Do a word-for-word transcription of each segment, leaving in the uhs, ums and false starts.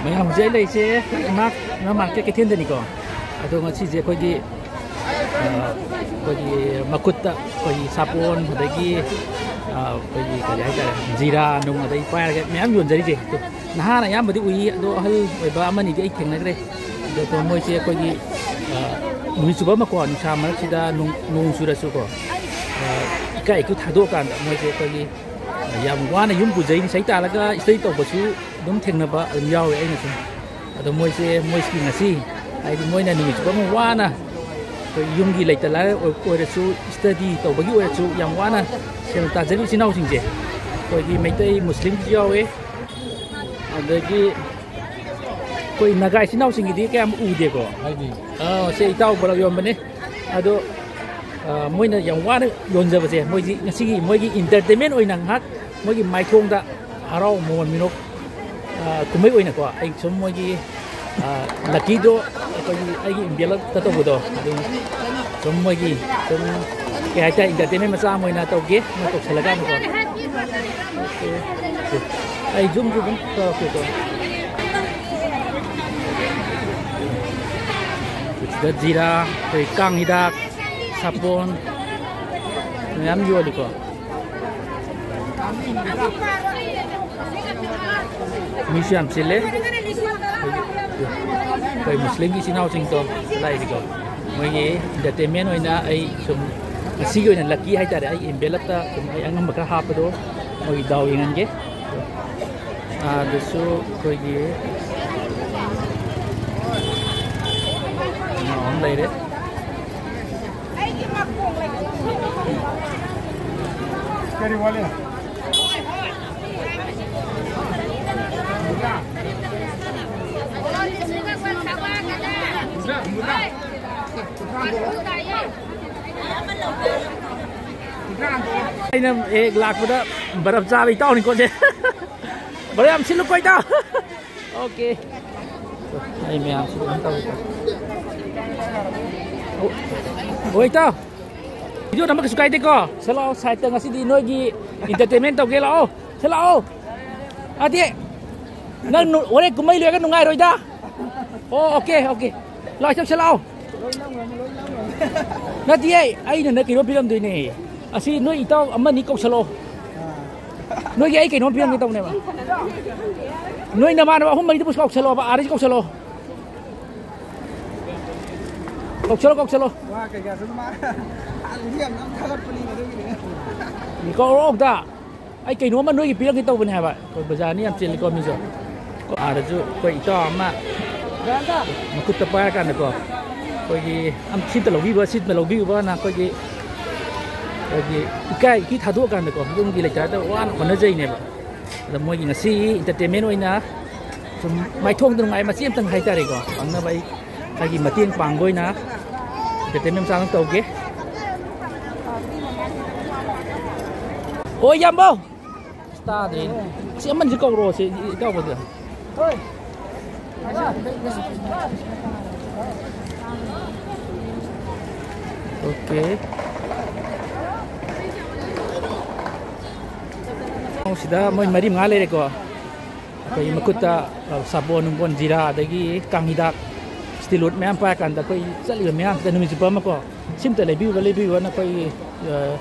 ꯃꯌꯥꯝ ꯍꯧꯖꯤꯛ ꯑꯩ ꯂꯩꯔꯤꯁꯦ ꯏꯃꯥ, ꯏꯃꯥ ꯃꯥꯔꯀꯦꯠ ꯀꯩꯊꯦꯜꯗꯅꯤꯀꯣ꯫ ꯑꯗꯣ ꯉꯁꯤꯁꯦ ꯑꯩꯈꯣꯏꯒꯤ, ꯑ, ꯑꯩꯈꯣꯏꯒꯤ ꯃꯈꯨꯠꯇ ꯑꯩꯈꯣꯏꯒꯤ ꯁꯥꯄꯣꯟ, ꯑꯗꯒꯤ, ꯑ, ꯑꯩꯈꯣꯏꯒꯤ ꯀꯔꯤ ꯍꯥꯏꯇꯥꯔꯦ, ꯖꯤꯔꯥ ꯅꯨꯡ, ꯑꯗꯩ ꯄꯥꯏꯔꯒ ꯃꯌꯥꯝ ꯌꯣꯟꯖꯔꯤꯁꯦ꯫ ꯑꯗꯣ ꯅꯍꯥꯅ ꯑꯌꯥꯝꯕꯗꯤ ꯎꯏ, ꯑꯗꯣ ꯑꯍꯜ ꯑꯣꯏꯕ ꯑꯃꯅꯤꯗꯤ ꯑꯩ ꯊꯦꯡꯅꯈ꯭ꯔꯦ꯫ ꯑꯗꯣ ꯃꯣꯏꯁꯦ ꯑꯩꯈꯣꯏꯒꯤ, ꯑ, ꯅꯨꯃꯤꯠ ꯆꯨꯞꯄ ꯑꯃꯀꯣ, ꯅꯨꯡꯁꯥ ꯃꯔꯛꯁꯤꯗ ꯅꯣꯡ, ꯅꯣꯡ ꯆꯨꯔꯁꯨꯀꯣ, ꯑ, ꯏꯀꯥꯏ ꯏꯈꯨ ꯊꯥꯗꯣꯛꯑꯀꯥꯟꯗ ꯃꯣꯏꯁꯦ ꯑꯩꯈꯣꯏꯒꯤ ꯌꯥꯝ ꯋꯥꯅ ꯌꯨꯝ ꯄꯨꯖꯩ, ꯏꯁꯩ ꯇꯥꯜꯂꯒ ꯏꯁꯩ ꯇꯧꯕꯁꯨ ꯑꯗꯨꯝ ꯊꯦꯡꯅꯕ ꯑꯗꯨꯝ ꯌꯥꯎꯋꯦ ꯑꯩꯅꯁꯨ꯫ ꯑꯗꯣ ꯃꯣꯏꯁꯦ, ꯃꯣꯏꯁꯤ ꯉꯁꯤ, ꯍꯥꯏꯗꯤ ꯃꯣꯏꯅ ꯅꯨꯃꯤꯠ ꯆꯨꯞꯄ ꯑꯃ ꯋꯥꯅ ꯑꯩꯈꯣꯏ ꯌꯨꯝꯒꯤ ꯂꯩꯇ ꯂꯥꯏꯔ ꯑꯣꯏ-, ꯑꯣꯏꯔꯁꯨ, ꯁ꯭ꯇꯗꯤ ꯇꯧꯕꯒꯤ ꯑꯣꯏꯔꯁꯨ ꯌꯥꯝ ꯋꯥꯅ ꯁꯦꯜ ꯇꯥꯟꯖꯔꯤꯕ ꯏꯆꯤꯟ ꯏꯅꯥꯎꯁꯤꯡꯁꯦ, ꯑꯩꯈꯣꯏꯒꯤ ꯃꯩꯇꯩ ꯃꯨꯁꯂꯤꯝꯁꯨ ꯌꯥꯎꯋꯦ, ꯑꯗꯒꯤ ꯑꯩꯈꯣꯏ ꯅꯥꯒꯥ ꯏꯆꯤꯟ ꯏꯅꯥꯎꯁꯤꯡꯒꯤꯗꯤ ꯀꯌꯥꯝ ꯎꯗꯦꯀꯣ꯫ ꯍꯥꯏꯗꯤ, ꯑꯥ, ꯁꯦ ꯏꯇꯥꯎ ꯕꯣꯔꯥ ꯌꯣꯟꯕꯅꯦ꯫ ꯑꯗꯣ, ꯑꯥ, ꯃꯣꯏꯅ ꯌꯥꯝ ꯋꯥꯅ ꯌꯣꯟꯖꯕꯁꯦ, ꯃꯣꯏꯁꯤ ꯉꯁꯤꯒꯤ ꯃꯣꯏꯒꯤ ꯏꯟꯇꯔꯇꯦꯟꯃꯦꯟ ꯑꯣꯏꯅ ꯉꯥꯏꯍꯥꯛ ꯃꯣꯏꯒꯤ ꯃꯥꯏꯊꯣꯡꯗ ꯍꯔꯥꯎ ꯃꯣꯃꯣꯟ ꯃꯤꯅꯣꯛ, ꯑꯥ, ꯀꯨꯝꯍꯩ ꯑꯣꯏꯅꯀꯣ, ꯑꯩ ꯁꯨꯝ ꯃꯣꯏꯒꯤ, ꯑꯥ, ꯂꯛꯀꯤꯗꯣ ꯑꯩꯈꯣꯏꯒꯤ ꯑꯩꯒꯤ ꯏꯝꯕꯦꯂꯞꯇ ꯇꯧꯕꯗꯣ, ꯑꯗꯨ ꯁꯨꯝ ꯃꯣꯏꯒꯤ ꯁꯨꯝ ꯀꯩ ꯍꯥꯏꯇꯥꯔꯦ, ꯏꯟꯇꯔꯇꯦꯟꯃꯦꯟ ꯃꯆꯥ ꯑꯃ ꯑꯣꯏꯅ ꯇꯧꯒꯦ, ꯃꯣꯏ ꯀꯧꯁꯜꯂꯒ ꯑꯃꯨꯛꯀꯣ꯫ ꯑꯣꯀꯦ꯫ ꯑꯩ ꯖꯨꯝꯁꯨ ꯑꯗꯨꯝ ꯇꯧꯔꯛꯀꯦꯀꯣ꯫ ꯁꯤꯗ ꯖꯤꯔꯥ, ꯑꯩꯈꯣꯏ ꯀꯥꯡ ꯍꯤꯗꯥꯛ, ꯁꯥꯄꯣꯟ ꯃꯌꯥꯝ ꯌꯣꯜꯂꯤꯀꯣ꯫ ꯃꯤꯁꯨ ꯌꯥꯝ ꯆꯤꯜꯂꯦ꯫ ꯑꯩꯈꯣꯏ ꯃꯨꯁꯂꯤꯝꯒꯤ ꯏꯆꯤꯟ ꯏꯅꯥꯎꯁꯤꯡꯗꯣ ꯂꯥꯛꯏꯁꯤꯀꯣ, ꯃꯣꯏꯒꯤ ꯏꯟꯇꯔꯇꯦꯟꯃꯦꯟ ꯑꯣꯏꯅ ꯑꯩ ꯁꯨꯝ ꯉꯁꯤꯒꯤ ꯑꯣꯏꯅ ꯂꯛꯀꯤ ꯍꯥꯏꯇꯥꯔꯦ, ꯑꯩ ꯏꯝꯕꯦꯂꯞꯇ ꯁꯨꯝ ꯑꯩ ꯑꯉꯝꯕ ꯈꯔ ꯍꯥꯞꯄꯗꯣ ꯃꯣꯏꯒꯤ ꯗꯥꯎ ꯌꯦꯡꯍꯟꯒꯦ꯫ ꯑꯥꯗꯁꯨ ꯑꯩꯈꯣꯏꯒꯤ ꯀꯩꯅꯣ ꯑꯃ ꯂꯩꯔꯦ꯫ ꯑꯩꯅ ꯍꯦꯛ ꯂꯥꯛꯄꯗ ꯕꯔꯞ ꯆꯥꯕ ꯏꯇꯥꯎꯅꯤꯀꯣ ꯁꯦ꯫ ꯕꯔꯞ ꯌꯥꯝ ꯁꯤꯠꯂꯨꯀꯣ ꯏꯇꯥꯎ꯫ ꯑꯣꯀꯦ꯫ ꯑꯩ ꯃꯌꯥꯝꯁꯨ ꯀꯩꯅꯣ ꯇꯧꯔꯦ꯫ ꯑꯣ, ꯑꯣ, ꯏꯇꯥꯎ꯫ ꯚꯤꯗꯤꯑꯣ ꯅꯝꯕ ꯀꯩꯁꯨ ꯀꯥꯏꯗꯦꯀꯣ꯫ ꯁꯦ ꯂꯥꯛꯑꯣ, ꯁꯥꯏꯠꯇ ꯉꯁꯤꯗꯤ ꯅꯣꯏꯒꯤ ꯏꯟꯇꯔꯇꯦꯟꯃꯦꯟ ꯇꯧꯒꯦ ꯂꯥꯛꯑꯣ꯫ ꯁꯦ ꯂꯥꯛꯑꯣ꯫ ꯑꯗꯤ ꯅꯪ ꯅꯨ-, ꯍꯣꯔꯦꯟ ꯀꯨꯝꯍꯩ ꯂꯣꯏꯔꯒ ꯅꯨꯡꯉꯥꯏꯔꯣꯏꯗ꯫ ꯑꯣ, ꯑꯣꯀꯦ, ꯑꯣꯀꯦ꯫ ꯂꯥꯛꯑꯣ, ꯆꯧꯁꯤꯜꯂꯛꯑꯣ꯫ ꯅꯠꯇꯤꯌꯦ, ꯑꯩꯅ ꯅꯪ ꯀꯩꯅꯣꯝ ꯄꯤꯔꯝꯗꯣꯏꯅꯦ꯫ ꯑꯁꯤ ꯅꯣꯏ ꯏꯇꯥꯎ ꯑꯃꯅꯤ ꯀꯧꯁꯜꯂꯛꯑꯣ꯫ ꯅꯣꯏꯒꯤ ꯑꯩ ꯀꯩꯅꯣꯝ ꯄꯤꯔꯝꯒꯦ ꯇꯧꯅꯦꯕ꯫ ꯅꯣꯏ ꯅꯃꯥꯟꯅꯕ ꯑꯍꯨꯝ ꯃꯔꯤꯗꯨꯕꯨ ꯀꯧꯁꯜꯂꯛꯑꯣꯕ, ꯑꯥꯗꯒꯤ ꯀꯧꯁꯜꯂꯛꯑꯣ꯫ ꯀꯧꯁꯜꯂꯣ, ꯀꯧꯁꯜꯂꯣ꯫ ꯋꯥ ꯀꯩꯀꯥ ꯁꯨꯝ ꯃꯥ-, ꯑꯥꯗꯗꯤ ꯌꯥꯝ ꯌꯥꯝ ꯊꯥꯒꯠꯄꯅꯤꯅꯦ ꯑꯗꯨꯒꯤꯅꯦ꯫ ꯀꯧꯔꯛꯑꯣ ꯑꯝꯇ꯫ ꯑꯩ ꯀꯩꯅꯣꯝꯃ ꯅꯣꯏꯒꯤ ꯄꯤꯔꯛꯀꯦ ꯇꯧꯕꯅꯦ ꯍꯥꯏꯕ꯫ ꯑꯩꯈꯣꯏ ꯕꯖꯥꯔꯅꯤ ꯌꯥꯝ ꯆꯤꯜꯂꯤꯀꯣ ꯃꯤꯁꯨ꯫ ꯑꯥꯗꯁꯨ ꯑꯩꯈꯣꯏ ꯏꯇꯥꯎ ꯑꯃ ꯃꯈꯨꯠꯇ ꯄꯥꯏꯔꯀꯥꯟꯗꯀꯣ, ꯑꯩꯈꯣꯏꯒꯤ ꯑꯝ-, ꯁꯤꯠꯇ ꯂꯧꯕꯤꯕ, ꯁꯤꯠꯇ ꯂꯧꯕꯤꯌꯨꯕꯅ ꯑꯩꯈꯣꯏꯒꯤ, ꯑꯩꯈꯣꯏꯒꯤ ꯏꯀꯥꯏ ꯏꯀꯤ ꯊꯥꯗꯣꯛꯑꯀꯥꯟꯗꯀꯣ, ꯌꯨꯝꯒꯤ ꯂꯩꯇꯥꯗ ꯋꯥꯅ ꯍꯣꯠꯅꯖꯩꯅꯦꯕ꯫ ꯑꯗ ꯃꯣꯏꯒꯤ ꯉꯁꯤ entertainment ꯑꯣꯏꯅ ꯁꯨꯝ ꯃꯥꯏꯊꯣꯡꯗ ꯅꯨꯡꯉꯥꯏ ꯃꯆꯦ ꯑꯝꯇꯪ ꯍꯥꯏꯇꯥꯔꯦꯀꯣ, ꯐꯪꯅꯕ ꯑꯩ ꯑꯩꯒꯤ ꯃꯇꯦꯡ ꯄꯥꯡꯕ ꯑꯣꯏꯅ entertainment ꯃꯆꯥ ꯑꯃ ꯇꯧꯒꯦ꯫ ꯍꯣꯏ, ꯏꯌꯥꯝꯕ꯫ ꯑꯁ, ꯇꯥꯗ꯭ꯔꯦꯅꯦ꯫ ꯁꯤ ꯑꯃꯅꯤꯁꯤ ꯀꯧꯔꯣ, ꯁꯤ ꯏꯇꯥꯎꯕꯗ꯫ ꯑꯣꯀꯦ꯫ ꯁꯤꯗ ꯃꯣꯏ ꯃꯔꯤ ꯃꯉꯥ ꯂꯩꯔꯦꯀꯣ꯫ ꯑꯩꯈꯣꯏ ꯃꯈꯨꯠꯇ, ꯑ, ꯁꯥꯄꯣꯟ ꯅꯨꯡꯄꯣꯟ, ꯖꯤꯔꯥ, ꯑꯗꯒꯤ ꯀꯥꯡ ꯍꯤꯗꯥꯛ, ꯁ꯭ꯇꯤꯂꯣꯠ ꯃꯌꯥꯝ ꯄꯥꯏꯔꯀꯥꯟꯗ ꯑꯩꯈꯣꯏ ꯆꯠꯂꯤꯕ ꯃꯌꯥꯝꯁꯤꯗ ꯅꯨꯃꯤꯠ ꯆꯨꯞꯄ ꯑꯃꯀꯣ, ꯁꯤꯝꯇ ꯂꯩꯕꯤꯌꯨꯕ, ꯂꯩꯕꯤꯌꯨꯕꯅ ꯑꯩꯈꯣꯏꯒꯤ, ꯑ,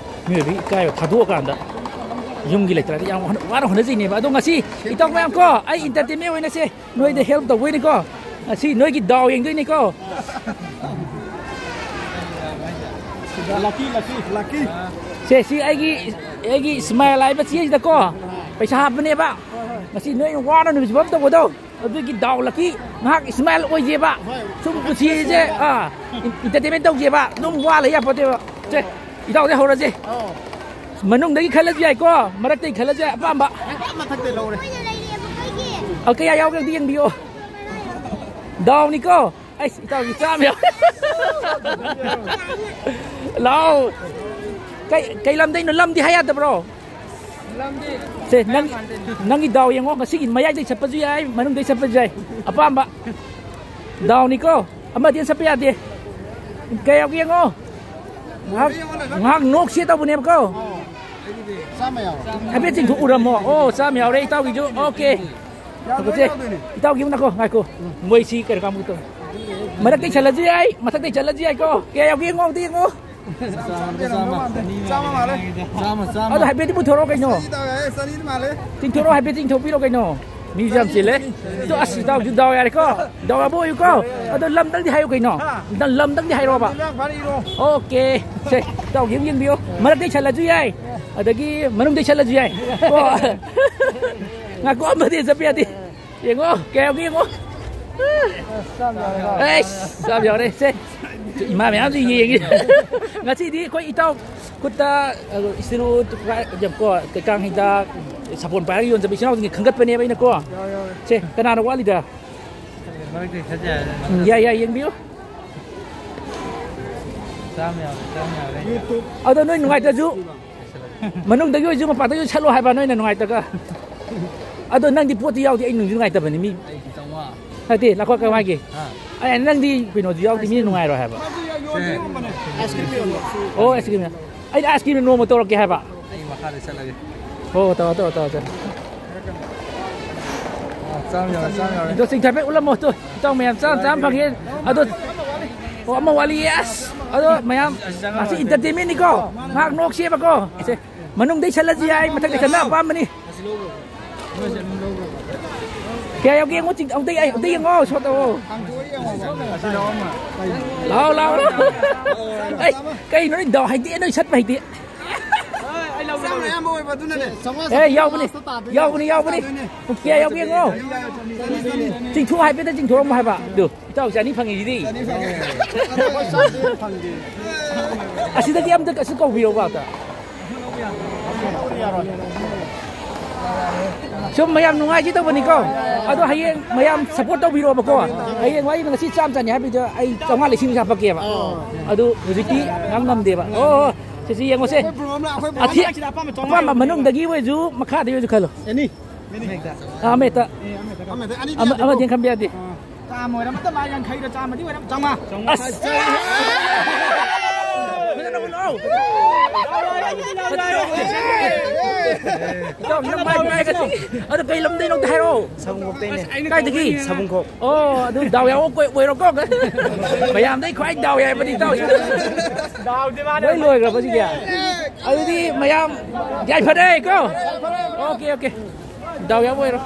ꯃꯤꯑꯣꯏꯕꯒꯤ ꯏꯀꯥꯏꯕ ꯊꯥꯗꯣꯛꯑꯀꯥꯟꯗ ꯌꯨꯝꯒꯤ ꯂꯩꯇ꯭ꯔꯗꯤ ꯌꯥꯝ ꯋꯥꯅ, ꯋꯥꯅ ꯍꯣꯠꯅꯖꯩꯅꯦꯕ꯫ ꯑꯗꯣ ꯉꯁꯤ ꯏꯇꯥꯎ ꯃꯌꯥꯝ ꯀꯣ, ꯑꯩ entertainment ꯑꯣꯏꯅꯁꯦ ꯅꯣꯏꯗ help ꯇꯧꯕꯩꯅꯤꯀꯣ, ꯉꯁꯤ ꯅꯣꯏꯒꯤ ꯗꯥꯎ ꯌꯦꯡꯗꯣꯏꯅꯤꯀꯣ꯫ Lucky, lucky, lucky. ꯁꯦ, ꯁꯤ ꯑꯩꯒꯤ, ꯑꯩꯒꯤ smile ꯍꯥꯏꯕ ꯆꯦꯁꯤꯗꯀꯣ ꯄꯩꯁꯥ ꯍꯥꯞꯄꯅꯦꯕ꯫ ꯉꯁꯤ ꯅꯣꯏꯅ ꯋꯥꯅ ꯅꯨꯃꯤꯠ ꯆꯨꯞꯄ ꯑꯃ ꯇꯧꯕꯗꯣ, ꯑꯗꯨꯒꯤ ꯗꯥꯎ lucky ꯉꯥꯏꯍꯥꯛ smile ꯑꯣꯏꯁꯦꯕ꯫ ꯍꯣꯏ, ꯁꯨꯝ ꯄꯨꯟꯁꯤꯁꯦ, ꯑꯥ, entertainment ꯇꯧꯁꯦꯕ꯫ ꯑꯗꯨꯝ ꯋꯥ ꯂꯩ ꯌꯥꯄꯣꯠꯇꯦꯕ꯫ ꯁꯦ, ꯏꯇꯥꯎꯗꯩ ꯍꯧꯔꯁꯦ꯫ ꯑꯧ꯫ ꯃꯅꯨꯡꯗꯒꯤ ꯈꯜꯂꯁꯨ ꯌꯥꯏꯀꯣ, ꯃꯔꯛꯇꯒꯤ ꯈꯜꯂꯁꯨ ꯌꯥꯏ, ꯑꯄꯥꯝꯕ꯫ ꯍꯦꯛꯇ ꯃꯊꯛꯇꯩ ꯂꯧꯔꯦ꯫ ꯑ, ꯀꯌꯥ ꯌꯥꯎꯒꯦ ꯑꯝꯇ ꯌꯦꯡꯕꯤꯌꯣ꯫ ꯗꯥꯎꯅꯤꯀꯣ꯫ ꯑꯩꯁ, ꯏꯇꯥꯎꯒꯤ ꯆꯥꯝꯃ ꯌꯥꯎ-, ꯂꯥꯎ꯫ ꯀꯩ, ꯀꯩ ꯂꯝꯗꯩꯅꯣ? ꯂꯝꯗꯤ ꯍꯥꯏ ꯌꯥꯗꯕ꯭ꯔꯣ? ꯂꯝꯗꯤ ꯁꯦ, ꯅꯪ, ꯅꯪꯒꯤ ꯗꯥꯎ ꯌꯦꯡꯉꯣ꯫ ꯉꯁꯤꯒꯤ ꯃꯌꯥꯏꯗꯩ ꯆꯠꯄꯁꯨ ꯌꯥꯏ, ꯃꯅꯨꯡꯗꯩ ꯆꯠꯄꯁꯨ ꯌꯥꯏ꯫ ꯑꯄꯥꯝꯕ꯫ ꯗꯥꯎꯅꯤꯀꯣ꯫ ꯑꯃꯗꯤ ꯆꯠꯄ ꯌꯥꯗꯦ꯫ ꯀꯌꯥ ꯌꯥꯎꯒꯦ ꯌꯦꯡꯉꯣ꯫ ꯉꯥꯏꯍꯥꯛ, ꯉꯥꯏꯍꯥꯛ ꯅꯣꯛꯁꯦ ꯇꯧꯕꯅꯦꯕꯀꯣ꯫ ꯆꯥꯝꯃ ꯌꯥꯎꯔꯦ꯫ ꯍꯥꯏꯐꯦꯠ ꯆꯤꯡꯊꯣꯛꯎꯔꯝꯃꯣ꯫ ꯑꯣ, ꯆꯥꯝꯃ ꯌꯥꯎꯔꯦ, ꯏꯇꯥꯎꯒꯤꯁꯨ꯫ ꯑꯣꯀꯦ꯫ ꯉꯥꯏꯈꯣꯁꯦ꯫ ꯏꯇꯥꯎꯒꯤ ꯑꯃꯅꯀꯣ, ꯉꯥꯏꯈꯣ꯫ ꯃꯣꯏꯁꯤ ꯀꯩꯅꯣ ꯀꯥꯡꯕꯨ ꯇꯧ-, ꯃꯔꯛꯇꯩ ꯆꯠꯂꯁꯨ ꯌꯥꯏ, ꯃꯊꯛꯇꯩ ꯆꯠꯂꯁꯨ ꯌꯥꯏꯀꯣ꯫ ꯀꯌꯥ ꯌꯥꯎꯒꯦ ꯌꯦꯡꯉꯣ, ꯑꯝꯇ ꯌꯦꯡꯉꯣ꯫ ꯆꯥꯝꯃ ꯃꯥꯜꯂꯦ꯫ ꯆꯥꯝꯃ, ꯆꯥꯝꯃ꯫ ꯑꯗꯣ ꯍꯥꯏꯐꯦꯠꯇꯤ ꯄꯨꯊꯣꯔꯛꯑꯣ ꯀꯩꯅꯣ꯫ ꯆꯅꯤ ꯇꯥꯔꯦ, ꯆꯅꯤ ꯃꯥꯜꯂꯦ꯫ ꯆꯤꯡꯊꯣꯔꯛꯑꯣ, ꯍꯥꯏꯐꯦꯠ ꯆꯤꯡꯊꯣꯛꯄꯤꯔꯣ ꯀꯩꯅꯣ꯫ ꯃꯤꯁꯨ ꯌꯥꯝ ꯆꯤꯜꯂꯦ꯫ ꯑꯗꯣ ꯑꯁ, ꯏꯇꯥꯎꯁꯨ ꯗꯥꯎ ꯌꯥꯔꯦꯀꯣ꯫ ꯗꯥꯎ ꯌꯥꯕ ꯑꯣꯏꯌꯨꯀꯣ꯫ ꯑꯗꯣ ꯂꯝꯗꯪꯗꯤ ꯍꯥꯏꯌꯨ ꯀꯩꯅꯣ꯫ ꯍꯥ? ꯅꯪ ꯂꯝꯗꯪꯗꯤ ꯍꯥꯏꯔꯛꯑꯣꯕ꯫ ꯂꯝꯗꯪ ꯐꯥꯅ ꯏꯔꯣ꯫ ꯑꯣꯀꯦ꯫ ꯁꯦ, ꯏꯇꯥꯎꯒꯤ ꯑꯃ ꯌꯦꯡꯕꯤꯌꯣ꯫ ꯃꯔꯛꯇꯩ ꯆꯠꯂꯁꯨ ꯌꯥꯏ꯫ ꯑꯗꯒꯤ ꯃꯅꯨꯡꯗꯩ ꯆꯠꯂꯁꯨ ꯌꯥꯏ꯫ ꯀꯣ꯫ ꯉꯥꯏꯈꯣ, ꯑꯃꯗꯤ ꯆꯠꯄ ꯌꯥꯗꯦ꯫ ꯌꯦꯡꯉꯣ, ꯀꯌꯥ ꯌꯥꯎꯒꯦ ꯌꯦꯡꯉꯣ꯫ ꯑꯁ, ꯆꯥꯝ ꯌꯥꯎꯔꯦ꯫ ꯑꯩꯁ, ꯆꯥꯝ ꯌꯥꯎꯔꯦ꯫ ꯁꯦ, ꯏꯃꯥ ꯃꯌꯥꯝꯁꯨ ꯌꯦꯡꯉꯤ꯫ ꯉꯁꯤꯗꯤ ꯑꯩꯈꯣꯏ ꯏꯇꯥꯎ ꯈꯨꯠꯇ, ꯑ, ꯏꯁꯇꯤꯔꯨ, ꯀꯣ, ꯀꯥꯡ ꯍꯤꯗꯥꯛ, ꯁꯥꯄꯣꯟ ꯄꯥꯏꯔꯒ ꯌꯣꯟꯖꯕ ꯏꯆꯤꯟ ꯏꯅꯥꯎꯁꯤꯡꯒꯤ ꯈꯟꯒꯠꯄꯅꯦꯕ ꯑꯩꯅ ꯀꯣ꯫ ꯌꯥꯎꯔꯦ, ꯌꯥꯎꯔꯦ꯫ ꯁꯦ, ꯀꯅꯥꯅ ꯋꯥꯠꯂꯤꯗ? ꯃꯔꯛꯇꯩ ꯆꯠ ꯌꯥꯔꯦ꯫ ꯎꯝ, ꯌꯥꯏ, ꯌꯥꯏ, ꯌꯦꯡꯕꯤꯌꯨ꯫ ꯆꯥꯝ ꯌꯥꯎꯔꯦ, ꯆꯥꯝ ꯌꯥꯎꯔꯦ꯫ ꯑꯗꯣ ꯅꯣꯏ ꯅꯨꯡꯉꯥꯏꯇ꯭ꯔꯁꯨ ꯃꯅꯨꯡꯗꯒꯤ ꯑꯣꯏꯁꯨ ꯃꯄꯥꯟꯗꯒꯤ ꯑꯣꯏꯁꯨ ꯁꯠꯂꯣ ꯍꯥꯏꯕ ꯅꯣꯏꯅ ꯅꯨꯡꯉꯥꯏꯇ꯭ꯔꯒ꯫ ꯑꯗꯣ ꯅꯪꯗꯤ ꯄꯣꯠꯇꯤ ꯌꯥꯎꯗꯦ, ꯑꯩ ꯅꯨꯡꯁꯨ ꯅꯨꯡꯉꯥꯏꯇꯕꯅꯤ ꯃꯤ꯫ ꯑꯩ ꯆꯥꯝꯃꯉꯥ꯫ ꯅꯠꯇꯦ, ꯂꯥꯛꯈꯣ ꯀꯃꯥꯏꯒꯤ? ꯑꯥ꯫ ꯑꯩ ꯅꯪꯗꯤ ꯀꯩꯅꯣꯁꯨ ꯌꯥꯎꯗꯦ, ꯃꯤ ꯅꯨꯡꯉꯥꯏꯔꯣꯏ ꯍꯥꯏꯕ꯫ ꯃꯥꯁꯨ ꯌꯣꯟꯗꯤ ꯁꯦ꯫ ꯌꯣꯟꯕꯅꯦ꯫ ꯑꯣ, ꯑꯥꯏꯁ ꯀ꯭ꯔꯤꯝ꯫ ꯑꯩ ꯑꯥꯏꯁ ꯀ꯭ꯔꯤꯝ ꯅꯣꯡꯃ ꯇꯧꯔꯛꯀꯦ ꯍꯥꯏꯕ꯫ ꯑꯩ ꯃꯈꯥꯗ ꯆꯠꯂꯒꯦ꯫ ꯍꯣ, ꯇꯧꯔꯣ, ꯇꯧꯔꯣ, ꯇꯧꯔꯣ, ꯇꯧꯔꯣ꯫ ꯑꯥ, ꯆꯥꯝ ꯌꯧꯔꯦ, ꯆꯥꯝ ꯌꯧꯔꯦ꯫ ꯑꯗꯣ ꯆꯤꯡꯊꯥꯏꯐꯦꯠ ꯎꯠꯂꯝꯃꯣ, ꯇꯨ, ꯏꯇꯥꯎ ꯃꯌꯥꯝ ꯆꯥꯝ ꯆꯥꯝ ꯐꯪꯉꯦ꯫ ꯑꯗꯣ, ꯑꯣ, ꯑꯃ ꯋꯥꯠꯂꯤ, yes꯫ ꯑꯗꯣ ꯃꯌꯥꯝ, ꯑꯁꯤ entertainment ꯅꯤꯀꯣ, ꯉꯥꯏꯍꯥꯛ ꯅꯣꯛꯁꯦꯕꯀꯣ꯫ ꯁꯦ, ꯃꯅꯨꯡꯗꯩ ꯆꯠꯂꯁꯨ ꯌꯥꯏ, ꯃꯊꯛꯇꯩ ꯆꯠꯂ ꯑꯄꯥꯝꯕꯅꯤ꯫ ꯀꯌꯥ ꯌꯧꯒꯦ ꯌꯦꯡꯉꯣ, ꯆꯤꯡ-, ꯑꯝꯇ ꯌꯥꯏ, ꯑꯝꯇ ꯌꯦꯡꯉꯣ, ꯁꯣꯠ ꯇꯧꯑꯣ꯫ ꯂꯥꯎ, ꯂꯥꯎ, ꯂꯥꯎ꯫ ꯑꯩ, ꯀꯩꯅꯣ ꯅꯣꯏ ꯗꯥꯎ ꯍꯩꯇꯦ, ꯅꯣꯏ ꯁꯠꯄ ꯍꯩꯇꯦ꯫ ꯆꯥꯝꯃ ꯑꯌꯥꯝꯕ ꯑꯣꯏꯕ ꯑꯗꯨꯅꯅꯦ꯫ ꯑꯦ, ꯌꯥꯎꯕꯅꯤ, ꯌꯥꯎꯕꯅꯤ, ꯌꯥꯎꯕꯅꯤ꯫ ꯀꯌꯥ ꯌꯧꯒꯦ ꯌꯦꯡꯉꯣ꯫ ꯆꯤꯡꯊꯣꯛ ꯍꯥꯏꯐꯦꯠꯇ ꯆꯤꯡꯊꯣꯛꯑꯝꯃꯣ ꯍꯥꯏꯕ꯫ ꯑꯗꯨ, ꯏꯇꯥꯎ ꯆꯅꯤ ꯐꯪꯉꯤꯁꯤꯗꯤ꯫ ꯑꯁꯤꯗꯒꯤ ꯑꯝꯇ ꯀꯩꯁꯨ ꯀꯧꯕꯤꯌꯣꯕ ꯑꯝꯇ꯫ ꯁꯨꯝ ꯃꯌꯥꯝ ꯅꯨꯡꯉꯥꯏꯁꯤ ꯇꯧꯕꯅꯤꯀꯣ꯫ ꯑꯗꯣ ꯍꯌꯦꯡ ꯃꯌꯥꯝ support ꯇꯧꯕꯤꯔꯣꯕꯀꯣ꯫ ꯍꯌꯦꯡ ꯋꯥꯔꯤ ꯉꯁꯤ ꯆꯥꯝ ꯆꯅꯤ ꯍꯥꯏꯕꯤꯗꯣ ꯑꯩ ꯆꯥꯝꯃꯉꯥ ꯂꯤꯁꯤꯡ ꯍꯥꯞꯄꯛꯀꯦꯕ꯫ ꯑꯗꯨ ꯍꯧꯖꯤꯛꯇꯤ ꯉꯝ ꯉꯝꯗꯦꯕ꯫ ꯑꯣ, ꯑꯣ, ꯁꯤꯁꯤ ꯌꯦꯡꯉꯨꯁꯦ꯫ ꯑꯊꯦ-, ꯑꯄꯥꯝꯕ ꯃꯅꯨꯡꯗꯒꯤ ꯑꯣꯏꯔꯁꯨ ꯃꯈꯥꯗꯒꯤ ꯑꯣꯏꯔꯁꯨ ꯈꯜꯂꯣ꯫ ꯑꯥ, ꯑꯃ ꯍꯦꯛꯇ꯫ ꯑꯃ ꯍꯦꯛꯇ ꯑꯅꯤꯗꯤ ꯑꯃ-, ꯌꯥꯗꯦꯀꯣ꯫ ꯑꯃꯗꯤ ꯈꯟꯕ ꯌꯥꯗꯦ꯫ ꯆꯥꯝꯃ ꯑꯣꯏꯔꯝꯃꯗ ꯃꯥ ꯌꯥꯡꯈꯩꯔ ꯆꯥꯝꯃꯗꯤ ꯑꯣꯏꯔꯝ-, ꯆꯥꯝꯃꯉꯥ꯫ ꯑꯁ! ꯐꯖꯅ ꯍꯣꯠꯅꯧ꯫ ꯏꯇꯥꯎ, ꯅꯪ ꯃꯥꯏ ꯃꯥꯏꯒ ꯊꯤ-, ꯑꯗꯣ ꯀꯩ ꯂꯝꯗꯩꯅꯣ ꯑꯝꯇ ꯍꯥꯏꯔꯛꯑꯣ꯫ ꯁꯥꯕꯨꯡꯈꯣꯛꯇꯩꯅꯦ꯫ ꯀꯥꯏꯗꯒꯤ? ꯁꯥꯕꯨꯡꯈꯣꯛ꯫ ꯑꯣ, ꯑꯗꯨ ꯗꯥꯎ ꯌꯥꯕ ꯑꯣꯏ-, ꯑꯣꯏꯔꯣꯀꯣ꯫ ꯃꯌꯥꯝꯗꯩ ꯈ꯭ꯋꯥꯏ ꯗꯥꯎ ꯌꯥꯏꯕꯗꯤ ꯏꯇꯥꯎ꯫ ꯗꯥꯎꯗꯤ ꯃꯥꯅ ꯂꯣꯏ ꯂꯣꯏꯈ꯭ꯔꯕ ꯁꯤꯗꯤ? ꯑꯗꯨꯗꯤ ꯃꯌꯥꯝ ꯌꯥꯏꯐꯔꯦ ꯀꯣ꯫ Okay, okay. ꯗꯥꯎ ꯌꯥꯕ ꯑꯣꯏꯔꯣ꯫